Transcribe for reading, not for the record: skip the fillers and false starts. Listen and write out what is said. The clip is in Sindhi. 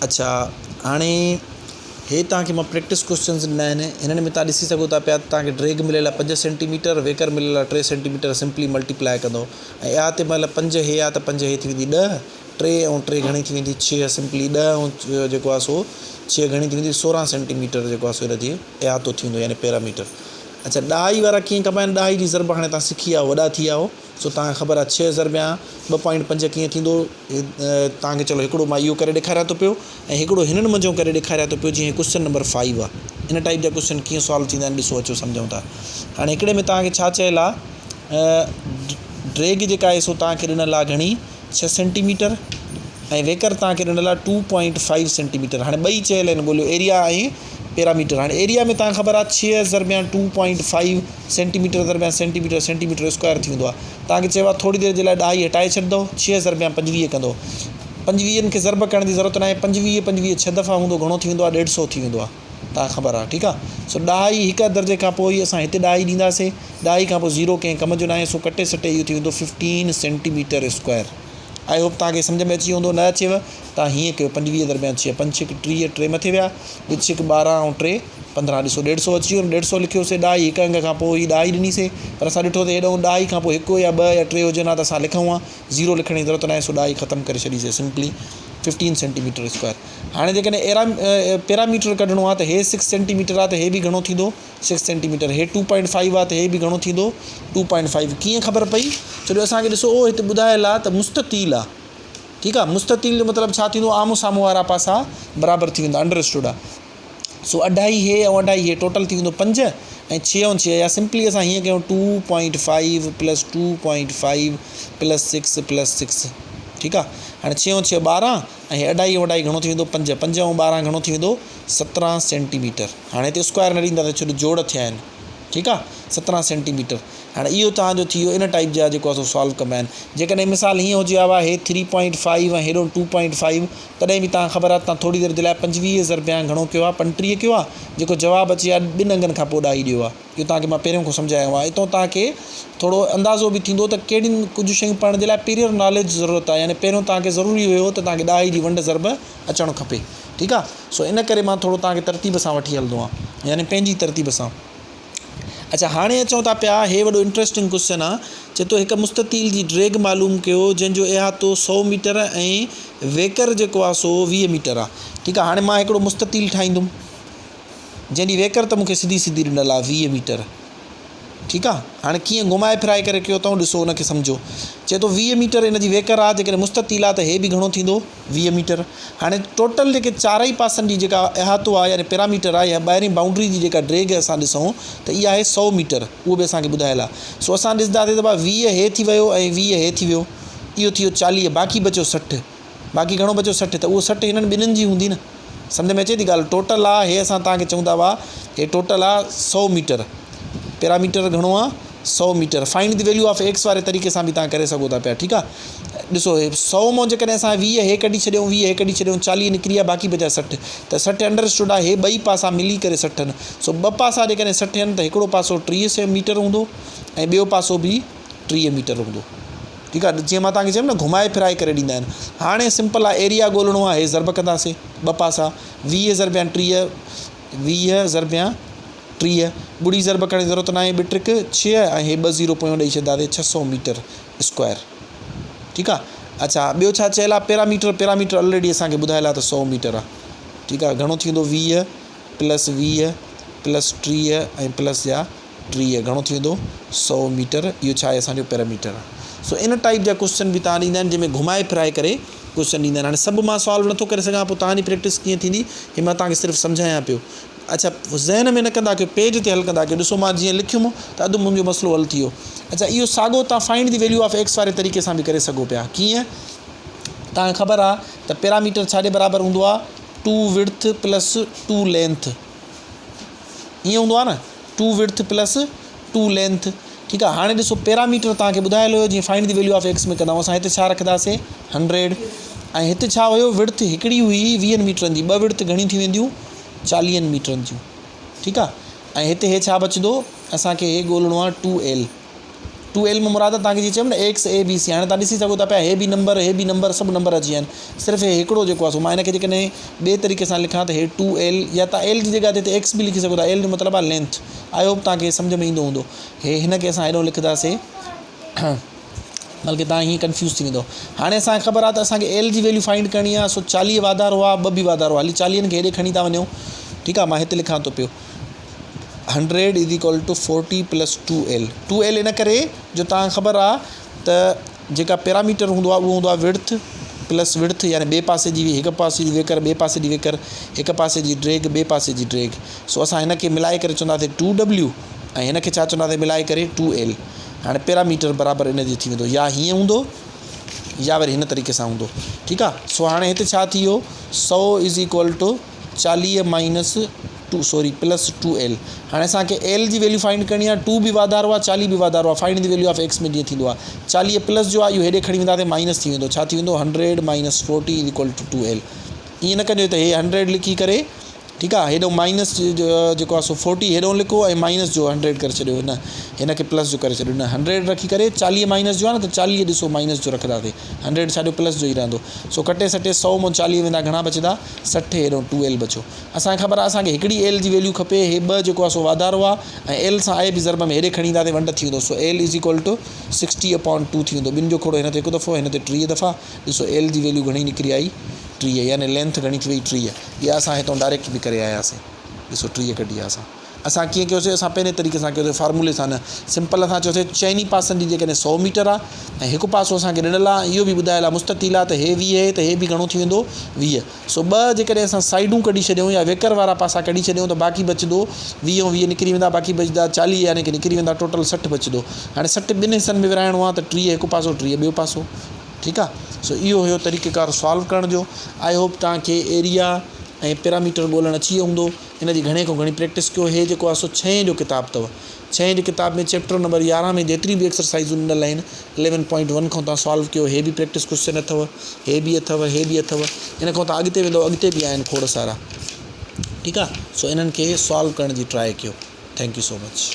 اڇا هاڻي هي توهان کي مان پريڪٽس ڪوشچنس ڏنا آهن هنن ۾ توهان ڏسي سگهو ٿا پيا ته توهان کي ڊريگ مليل آهي پنج سينٽي ميٽر ويڪر مليل آهي ٽي سينٽي ميٽر سمپلي ملٽيپلائي ڪندو ۽ اها تي مطلب پنج هي آهي ته پنج هي ٿي ويندي ڏهه ٽي ۽ ٽي گهڻي ٿي ويندي ڇهه سمپلي ڏهه ۽ جيڪو آهي سو ڇهه گهڻي ٿي ويندي سورهن سينٽي ميٽر جيڪو آهي سو هن جي احاطو ٿيندو يعني پيراميٽر اڇا ڏهائي وارا ڪيئن ڪبا آهن ڏهائي جي ضرب هاڻي توهان سکي ويا آهيو وڏا ٿي ويا آهيو سو توهان کي خبر آهي ڇهه ضربيان ٻه پوائنٽ پنج ڪيئن ٿيندو توهان کي چلو هڪڙو مان اهو ڪري ڏيکاريان ٿو پيو ۽ هڪڙو هنن منجهون ڪري ڏيکاريان ٿو پيو جيئن هي ڪوشچن نمبر فائيو آهي ان ٽائيپ جا ڪوشچن ڪيئن سالو ٿيندا آهن ڏسو اچو سمجهون ٿا هاڻي هڪڙي ۾ توهان کي ڇا چيل آهي ڊريگ جيڪا آهي سو توهان کي ڏنل آهي گهڻي ڇهه سينٽي ميٽر ۽ ويڪر توهان کي ڏنل آهي two point five centi metre هاڻي ٻئي چيل آهن ڳوليو ايريا ۽ پيراميٽر هاڻي ايريا ۾ توهان کي خبر آهي ڇهه ضربيان two point five centimetre ضربيان centimetre centimetre square ٿي ويندو آهي توهان کي چيو آهي ٿوري دير جي لاء ڏهائي هٽائي ڇڏندو ڇهه ضربيان پنجويهه ڪندو پنجويهن کي ضرب ڪرڻ جي ضرورت ناهي پنجويهه پنجويهه ڇهه دفعا هوندو گهڻو ٿي ويندو آهي ڏيڍ سو ٿي ويندو آهي توهان کي خبر آهي ٺيڪ آهي سو ڏهائي هڪ درجي کان پوء اسان هتي ڏهائي ڏينداسين ڏهائي کان پوء زيرو ڪنهن ڪم جو ناهي سو ڪٽي سٽي اهو ٿي ويندو fifteen centimetre square I hope توهان کي سمجهه ۾ اچي ويو هوندو نه اچيو توهان هيئن ڪيو پنجويهه درميان ڇهه پنج ڇڪ ٽيهه ٽي مٿي ويا ٻه ڇڪ ٻارهن ۽ ٽي پندرهن ڏسو ڏيڍ سو اچي ويو ڏيڍ سو لکيوسي ڏهائي هڪ انگ کان پوء هي ڏهائي ڏنيسي پر اسان ڏٺو ته هيڏانهن ڏهائي کان پوء هڪ يا ٻه يا ٽي هجن ها ته اسان لکون ها زيرو لکڻ جي ضرورت ناهي سو ڏهائي ختم ڪري ڇڏيسي simply fifteen centimetre square هاڻي جيڪڏهن ايرا پيراميٽر ڪڍڻو آهي ته هي سڪس سينٽي ميٽر آهي ته هي به گهڻو ٿيندو سڪس سينٽي ميٽر هي ٽو پوائنٽ فائيو آهي ته هي به گهڻو ٿيندو ٽو پوائنٽ فائيو ڪيئن خبر پئي ڇو جو اسان کي ڏسو هتي ٻڌايل آهي ته مستطيل آهي ٺيڪ آهي مستطيل جو مطلب ڇا ٿيندو آمهون سامهون وارا پاسا برابر ٿي ويندا انڊر اسٽوڊ آهي سو اڍائي هي ۽ اڍائي هي ٽوٽل ٿي ويندو پنج ۽ ڇهه ۽ ڇهه يا سمپلي اسان هيئن ڪيون two point five plus two point five plus six plus six ٺيڪ آ هاڻي ڇهه ۽ ڇهه ٻارهن ۽ هي اڍائي ۽ اڍائي گهڻو ٿي ويندو پنج پنج ۽ ٻارهن گهڻو ٿي ويندو سترهن سينٽي ميٽر هاڻي هتي اسڪوائر نه ڏيندا ته ڇو جو جوڙ ٿيا آهن ٺيڪ آ سترهن سينٽي ميٽر هاڻي اهو توهان جو ٿي ويو ان ٽائيپ جا جيڪو آهي سو سالو ڪبا آهن جيڪڏهن مثال هيئن هجي ها هي ٿري پوائنٽ فائيو ۽ هيڏو ٽو پوائنٽ فائيو تڏهن به توهان خبر آهي توهان ٿوري دير جي لاء پنجويهه ضربيان گهڻو ڪيو آهي پنٽيهه ڪيو آهي جيڪو جواب اچي ها ٻن انگن کان پوء ڏهائي ڏيو ها اهو توهان کي مان پهريون کان سمجهايو آهي اتو توهان کي ٿورو اندازو به ٿيندو ته ڪهڙين ڪجهه شيون پڙهڻ جي لاء پريئر ناليج ضرورت آهي يعني پهريون توهان کي ضروري هيو ته توهان کي ڏهائي جي ونڊ ضرب اچڻ کپي ٺيڪ آهي سو ان ڪري مان ٿورو توهان کي ترتيب سان وٺي هلندو آهيان يعني پنهنجي ترتيب سان. اڇا هاڻي اچون ٿا پيا هي وڏو انٽريسٽنگ ڪوسچن آ چئي ٿو هڪ مستطيل جي ڊريگ معلوم ڪيو جنهن جو احاطو سئو ميٽر ۽ ويڪر جيڪو آ سو ويهه ميٽر آ ٺيڪ آ هاڻي مان هڪڙو مستطيل ٺاهيندم جنهن جي ويڪر ته مونکي سڌي سڌي ڏنل آ ويهه ميٽر ٺيڪ آ هاڻي ڪيئن گهمائي ڦرائي ڪري ڪيو اٿئون ڏسو ان کي سمجهو چئي ٿو ويهه ميٽر ان جي ويڪر آ جيڪڏهن مستطيل آ ته هي به گهڻو ٿيندو ويهه ميٽر هاڻي ٽوٽل جيڪي چارئي پاسن جي جيڪا احاطو آ يعني پيراميٽر آ يا ٻاهرين بائونڊري جي جيڪا ڊيگهه اسان ڏسون ته اها آهي سئو ميٽر اهو به اسان کي ٻڌايل آ سو اسان ڏسنداسين ته ڀاء ويهه هي ٿي ويو ۽ ويهه هي ٿي ويو اهو ٿي ويو چاليهه باقي بچيو سٺ باقي گهڻو بچيو 60 ته اهو 60 هنن ٻنهين جي هوندي نه سمجھ ۾ اچي ٿي ڳالهه ٽوٽل آ هي اسان توهان کي چون ٿا وا هي ٽوٽل آ 100 ميٽر پيراميٽر گهڻو آ 100 metre find the value of X واري طريقي سان به توهان ڪري سگهو ٿا پيا ٺيڪ آ ڏسو هي 100 مان جيڪڏهن اسان 20 هي ڪڍي ڇڏيون 20 هي ڪڍي ڇڏيون 40 نڪري آ باقي بچا 60 ته 60 انڊر اسٽوڊ آ هي ٻئي پاسا ملي ڪري 60 آهن سو ٻه پاسا جيڪڏهن 60 آهن ته هڪڙو پاسو 30 سي ميٽر هوندو ۽ ٻيو پاسو به 30 ميٽر هوندو ٺيڪ آ جيئن مان توهان کي چيم نه گهمائي ڦرائي ڪري ڏيندا آهن هاڻي سمپل آ ايريا ڳولڻو آ هي ضرب ڪنداسين ٻه پاسا ويهه ضربيان ٽيهه ويهه ضربيان ٽيهه ٻڙي ضرب ڪرڻ جي ضرورت ناهي ٻه ٽرڪ ڇهه ۽ هي ٻه زيرو پويون ڏئي ڇڏنداسين ڇهه سو ميٽر اسڪوائر ٺيڪ آ اڇا ٻيو ڇا چيل آ پيراميٽر پيراميٽر الريڊي اسان کي ٻڌايل آ ته سو ميٽر آ ٺيڪ آ گهڻو ٿيندو ويهه پلس ويهه پلس ٽيهه ۽ پلس جا 30 گهڻو ٿي ويندو سئو ميٽر اهو ڇا آهي اسان جو پيراميٽر آهي سو ان ٽائيپ جا ڪوشچن به تان ڏيندا آهن جنهن ۾ گهمائي ڦرائي ڪري ڪوشچن ڏيندا آهن هاڻي سڀ مان سالو نٿو ڪري سگهان پوء تان جي پريڪٽس ڪيئن ٿيندي هي مان تان کي صرف سمجهايان پيو اڇا ذهن ۾ نه ڪندا ڪيو پيج تي حل ڪندا ڪيو ڏسو مان جيئن لکيم ته اڌ منهنجو مسئلو حل ٿي ويو اڇا اهو ساڳو تان find the value of X واري طريقي سان به ڪري سگهو پيا ڪيئن تان کي خبر آهي ته پيراميٽر ڇا جي برابر هوندو آهي two width plus two length ائين هوندو آهي نه two width plus two length ٺيڪ آهي هاڻي ڏسو پيراميٽر توهان کي ٻڌايل هيو جيئن find the value of X ۾ ڪندا آهيون اسان هتي ڇا رکنداسين هنڊريڊ ۽ هتي ڇا هيو وڊٿ هڪڙي هئي ويهن ميٽرن جي ٻه وڊٿ گهڻيون ٿي وينديون چاليهن ميٽرن جون ٺيڪ آهي ۽ هتي هي ڇا بچندو اسانکي هي ڳولڻو آهي ٽو ايل ٽو ايل مان مراد آهي توهان کي جيئن چيم نه ايڪس اي بي سي هاڻي توهان ڏسي سگهو ٿا پيا هي به نمبر هي به نمبر سڀ نمبر اچي ويا آهن صرف هي هڪڙو جيڪو آهي سو مان هن کي جيڪڏهن ٻئي طريقي سان لکان ته هي ٽو ايل يا توهان ايل جي جڳهه تي هتي ايڪس به لکي سگهو ٿا ايل جو مطلب آهي لينٿ I hope توهان کي سمجهه ۾ ايندو هوندو هي هن کي اسان هيڏو لکنداسي بلڪه توهان هيئن ڪنفيوز ٿي ويندو هاڻي اسان کي خبر آهي ته اسان کي ايل جي ويليو فائنڊ ڪرڻي آهي سو 40 واڌارو آهي ٻه به واڌارو آهي هلي چاليهن کي هيڏي کڻي ٿا وڃون ٺيڪ آهي مان هتي لکان ٿو پيو 100 is equal to 40 plus two L two L ان ڪري جو توهان کي خبر آهي ته جيڪا پيراميٽر هوندو آهي اهو هوندو آهي وڊٿ پلس وڊٿ يعني ٻئي پاسي جي هڪ پاسي جي ويڪر ٻئي پاسي جي ويڪر هڪ پاسي جي ڊريگهه ٻئي پاسي جي ڊريگهه سو اسان هن کي ملائي ڪري چونداسين ٽو ڊبليو ۽ هن کي ڇا چونداسين ملائي ڪري ٽو ايل هاڻي پيراميٽر برابر ان جي ٿي ويندو يا هيئن هوندو يا وري هن طريقي سان هوندو ٺيڪ آ سو هاڻي هتي ڇا ٿي ويو سو is equal two 40 minus two sorry plus two L هاڻي اسانکي ايل جي ويليو فائنڊ ڪرڻي آ ٽو به واڌارو آ 40 به واڌارو آ find the value of X ۾ جيئن ٿيندو آ 40 پلس جو آ اهو هيڏي کڻي وينداسين مائنس ٿي ويندو ڇا ٿي ويندو 100 minus 40 is equal two two L ائين نه ڪجو ته هي 100 لکي ڪري ٺيڪ آ هيڏو مائنس جيڪو آ سو فورٽي هيڏو لکو ۽ مائنس جو هنڊريڊ ڪري ڇڏيو نه هن کي پلس جو ڪري ڇڏيو نه هنڊريڊ رکي ڪري 40 مائنس جو آ نه ته 40 ڏسو مائنس جو رکنداسي هنڊريڊ ڇا جو پلس جو ئي رهندو سو ڪٽي سٽي سو مون 40 ويندا گهڻا بچندا 60 هيڏو ٽو ايل بچيو اسان کي خبر آ اسان کي هڪڙي ايل جي ويليو کپي هي ٻه جيڪو آ سو واڌارو آ ۽ ايل سان آهي به ضرب ۾ هيڏي کڻي اينداسي ونڊ ٿي ويندو سو L is equal to 60 upon two ٿي ويندو ٻن جو کوڙو هن تي هڪ دفعو هن تي 30 دفعا ڏسو ايل جي ويليو گهڻي نڪري آئي 30 يعني لينٿ گهڻي ٿي وئي 30 اها اسان هتان ڊائريڪٽ به ڪري آياسين. ڏسو 30 ڪڍي آ اسان. اسان ڪيئن ڪيوسين اسان پهرين طريقي سان ڪيوسين فارمولي سان نه سمپل اسان چيوسين چئني پاسن جي جيڪڏهن سو ميٽر آ ۽ هڪ پاسو اسان کي ڏنل آ اهو به ٻڌايل آ مستطيل آ ته هي 20 هي ته هي به گهڻو ٿي ويندو 20 سو ٻه جيڪڏهن اسان سائيڊون ڪڍي ڇڏيون يا ويڪر وارا پاسا ڪڍي ڇڏيون ته باقي بچندو 20 ۽ 20 نڪري ويندا باقي بچندا 40 يعني ڪي نڪري ويندا ٽوٽل 60 بچندو هاڻي 60 ٻن حصن ۾ ورهائڻو آ ته 30 هڪ پاسو 30 ٻيو پاسو ٺيڪ آ سو اهو هيو طريقه ڪار سالو ڪرڻ جو I hope توهان کي ايريا ۽ پيراميٽر ڳولڻ اچي ويو هوندو ان جي گهڻي کان گهڻي پريڪٽس ڪيو هي جيڪو آ سو ڇهين جو ڪتاب اٿو ڇهين جي ڪتاب ۾ چيپٽر نمبر 11 ۾ جيتريون به ايڪسرسائزون ڏنل آهن اليون پوائنٽ ون کان توهان سالو ڪيو هي به پريڪٽس ڪوشچن اٿو هي به اٿو هي به اٿو ان کان توهان اڳتي ويندو اڳتي به آهن کوڙ سارا ٺيڪ آ سو انهن کي سالو ڪرڻ جي ٽرائي ڪيو thank you so much.